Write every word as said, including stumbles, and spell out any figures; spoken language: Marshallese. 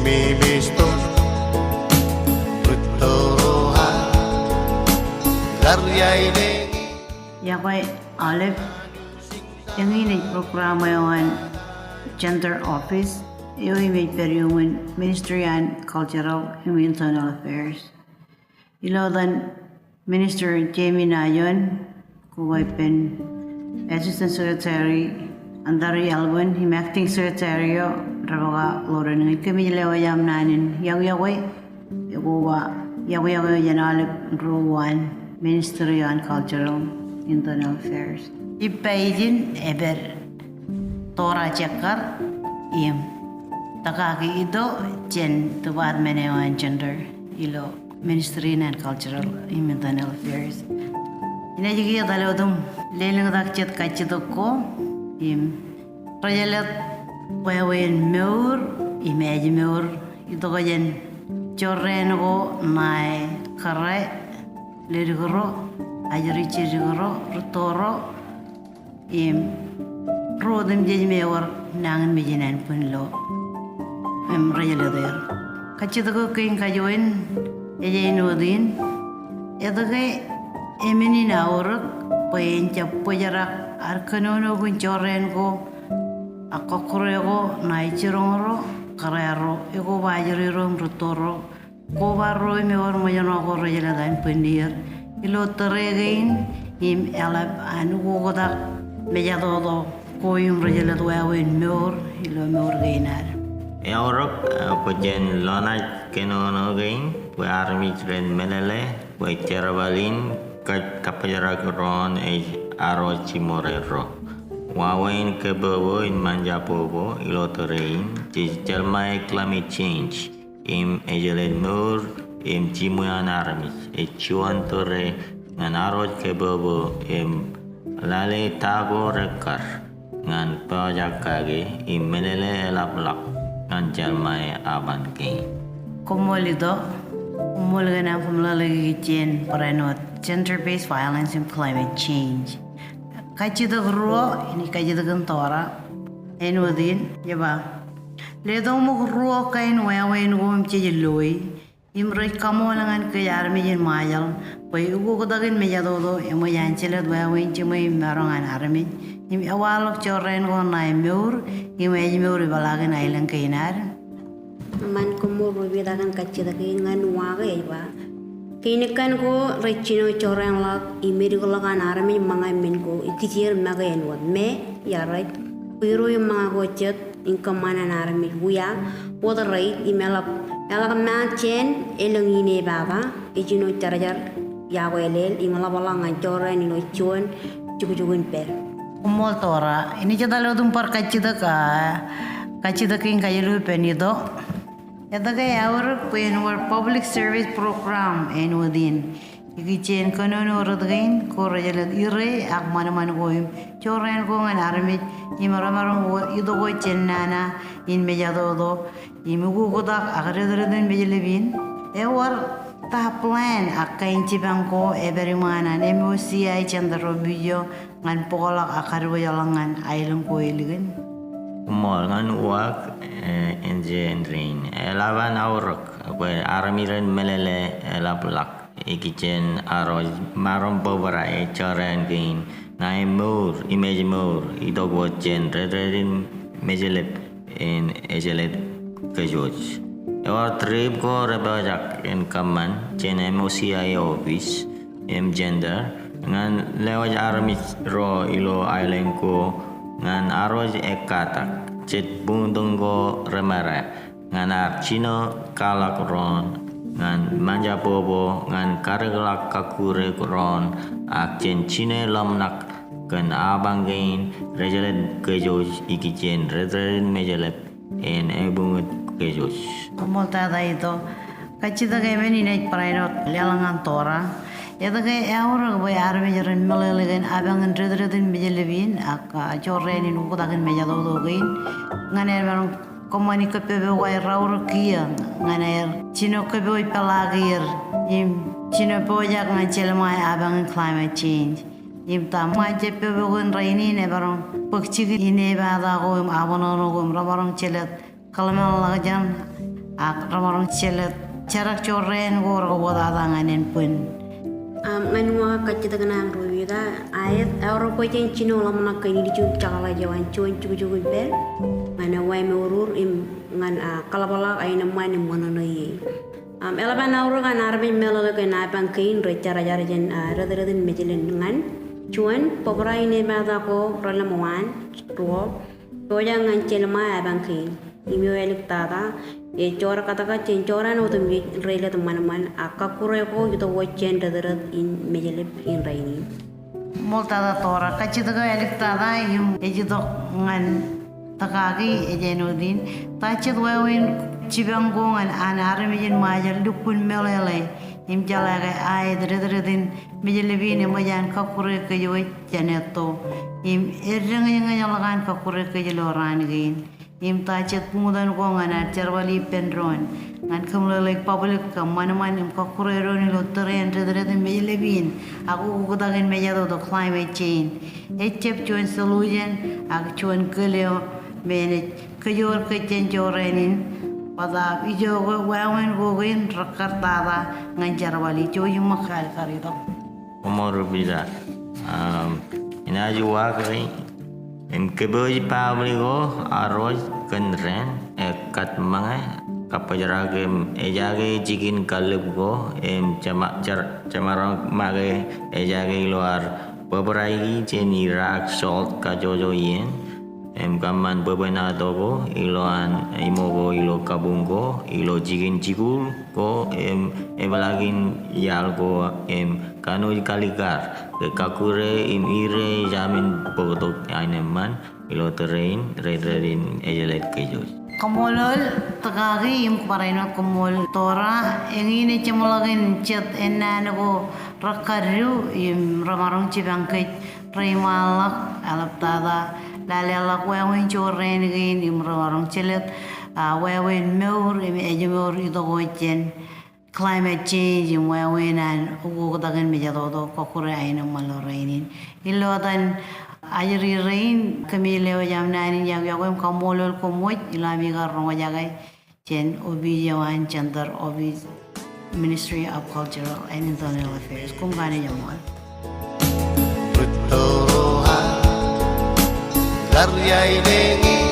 Mimistok rūtto ro ad ḷaryaileiki. Iọkwe aolep. Eñin ej program eo an Gender Office eo im ej pād iuṃwin Ministry an Cultural im Internal Affairs. Ilo etan Minister Jemina Ayon, koba ippān Assistant Secretary Andari Alvin, im Acting Secretary eo Rebecca Loren. Ñe kōmij lewōj aṃ naan in iọkwe, ekoba iọkwe eo jān aolep ruo an Ministry on Cultural Internal Affairs. Ippa ijin ej pād Tora Jekkar im tōkaki ito jān department eo an gender ilo Ministry an Cultural im Internal Affairs. Inaaj kiiō etal wōt im lelōñtak jet kajjitōk ko im rej jelōt wāween mour im ājmour itok jān jorrāān ko ṇae kōrā, ledik ro, ajri jidik ro, rūtto ro, im ruo otemjej me ewōr nañinmej in ānbwin lo im rej jelōt er. Kajjitōk kein kajuon ej āinwōt in, etke emen in aorōk bwe en jab bōjrak ad kōnono kōn jorrāān ko ak kọkkure ko ṇae jiroñ ro, kōrā ro, ekoba ajri ro im rūtto ro, koba ruo im ewōr ṃōjṇọ ko rej jelōt ānbwinnier ilo tōre kein im eḷap an ukoktak mejatoto ko im rej jelōt wāween mour ilo mour kein ad. Eaorōk, eh, bwe jen lọnaaj kōnono kein bwe armej ren meḷeḷe bwe jerbal in kab kabbōjrak doon ej arro jimorerro. Wāween kōpopo im ṃaanjabbobo ilo tōre in jej jeḷmae climate change im ejeled mour im jiṃwe an armej. Ej juon tōre ñan arro kōpopo im lale ta ko rekkar ñan pojak kake im meḷeḷe eḷapḷọk ñan jeḷmae aban kein. Koṃṃool ito, koṃṃool kōn aṃ kōmeḷeḷeik ikijjien barāinwōt gender-based violence im climate change. Kajjitōk ruo, inaaj kajjitōk in Tora, āinwōt in, ej ba, letok ṃōk ruo kain wāween ko im jej loi, im rej kaṃool ñan kōj armej in Ṃajeḷ, bwe ukoktak in mejatoto eṃōj an jelōt wāween jiṃwe im maroñ an armej, im ewaḷọk jorrāān ko ṇae mour, im ājmour ipeḷaakin aelōñ kein ad. Eṃṃan, koṃṃool ro ippaṃ kajjitōk in. Ñan uwaak ej ba, kein kan ko rej jino jorrāānḷọk im edikḷọk an armej ṃōñā men ko ikijjien make āinwōt me, iar rej, bwiro im ṃōñā ko jet, im kōṃṃan an armej wia wōt reit im eḷap, eḷak ṃaan jān elōñ inepata, ej jino jarjar, iọkwe elel im ḷapḷọk ñan jorrāān ilo juon jukjuk in pād. Koṃṃool Tora, inaaj etal wōt im bar kajjitōk, ah, kajjitōk in kajilu ippān ito. Etke eaorōk bwe en wōr public service program āinwōt in ikijjien kōnono rot kein ko rej jelōt ire ak ṃanṃan ko im jorrāān ko ñan armej im remaroñ wōr itok wōt jān nana in mejatoto im ukoktak ak detdet in mejelep in? Ewōr ta plan ak kain jipañ ko epād iṃaan an M O C I jān tōre eo ñan bōkḷọk ak kadiwōjḷọk ñan aelōñ ko ilikin? Koṃṃool. Ñan uwaak, eh, āindein, eḷap an aorōk bwe armej ren meḷeḷe eḷapḷọk ikijjien arro maroñ bōbrae jorrāān kein ṇae mour im ājmour itok wōt jān detdet in mejelep in ejeled kōjwōj. Ewōr trip ko rej pojak in kōṃṃan jān M O C I office im gender ñan lewōj armej ro ilo aelōñ ko ñan arro ekkatak jet buñtōñ ko remera ñan ad jino kwaḷọk doon ñan ṃaanjabbobo ñan kadikḷọk kakkure doon ak jān jino ḷōmṇak kōn apañ kein rej jelōt kōjwōj ikijjien detdet in mejelep in ebuñut kōjwōj. Koṃṃool tata ito. Kajjitōk emān inaaj barāinwōt leḷọk ñan Tora. Etke eaorōk bwe armej ren meḷeḷe kōn apañ in detdet in mejelep in ak, ah, jorrāān in oktak in mejatoto kein ñan aer maroñ kōṃṃani kōppopo ko aer aorōk kiiō ñan aer jino kōpooj peḷaakier im jino pojak ñan jelṃae apañ in climate change? Im ta ṃae jab pepe ko in rainin emaroñ bōk jikin inepata ko im abṇōṇō ko im remaroñ jelōt kōḷmānḷọkjeṇ ak remaroñ jelōt jerak jorrāān ko rekabwilōñlōñ ñan en bōn. Aṃ, ñan uwaak kajjitōk ṇe aṃ Rubita, aet, eaorōk bwe jen jino ḷōmṇak kein ilju jekḷaj eo an juon jukjuk im pād ñan wāween mour im ñan, a, kaḷapḷọk aenōṃṃan im ṃōṇōṇō ie. Aṃ, eḷap an aorōk an armej meḷeḷe ke enaaj bañ kein rej jerajar jān, a, rōtōrōt in mejlep ñan juon, bōbrae in epata ko relōñ waan, ruo, Jojak ñan jelṃae ebañ kein. Im eo āliktata, ej jorkatkat jān jorrāān otemjej reilet ṃanṃan, ak kọkkure ko itok wōt jān rōtōrōt in mejlep in rainin. Ṃool tata Tora, kajjitōk eo āliktata im ej itok ñan tōkaki ej āinwōt in. Ta jet wāween jipañ ko ñan an armej in Ṃajeḷ lukkuun meḷeḷe im jeḷā ke aet rōtōrōt in mejlep in eṃōj an kọkkure kōj wōj jān etto. Im eddōñōjñōjḷọk an kọkkure kōj ilo raan kein. Im ta jet buñtōn ko ñan ad jerbal ippān doon ñan kōmeḷeḷeik public kōn ṃanṃan im kọkkure doon ilo tōre in rōtōrōt in mejlep in ak ukoktak in mejatoto climate change. Ejjab juon solution ak juon kōl eo me enaaj kōjoor kōj jān jorrāān in, bōtaab ijo ke wāween ko kein rekkar tata ñan jerbal in. Jouj im ṃōk aer kar itok. Koṃṃool Rubita. Aṃ, inaaj uwaak rein. Im kōpooj baaṃle ko arro kōn raan, e, kōtmōñā, kōbōjrak im ejaake jikin kallib ko, im jema-, jer-, jemaroñ make ejaake ilo ad bōbrae jān idaak salt kajjojo iien. Im kōṃṃan bwebwenato ko, ilo an imo ko, ilo kabuñ ko, ilo jikin jikuuḷ ko, im epeḷaakin iaḷ ko, im kanooj kalikkar, ke kọkkure im ire jamin bōktok aenōṃṃan ilo tōre in, rōtōrōt in ejjeḷọk kōj wōj. Kaṃṃoolol tōkaki im barāinwōt koṃṃool Tora, eñin ej jeṃḷọkin jet ennaan ko rekkar ilo im remaroñ jipañ kōj reiṃaanḷọk, eḷaptata laleḷọk wāween jorrāān kein im remaroñ jelōt, a, wāween mour im ājmour itok wōt jān climate change im wāween an ukoktak in mejatoto kọkkure aenōṃṃan ilo rainin. Ilo etan ajri rein, kōmij lewōj aṃ naan in yokwe im kaṃṃoolol koṃ wōj ilo ami kar roñjake jān opiij eo an Center Office, Ministry of Cultural and Internal Affairs. Koṃ kanooj eṃṃool. Rūtto ro ha, ḷaryaileñi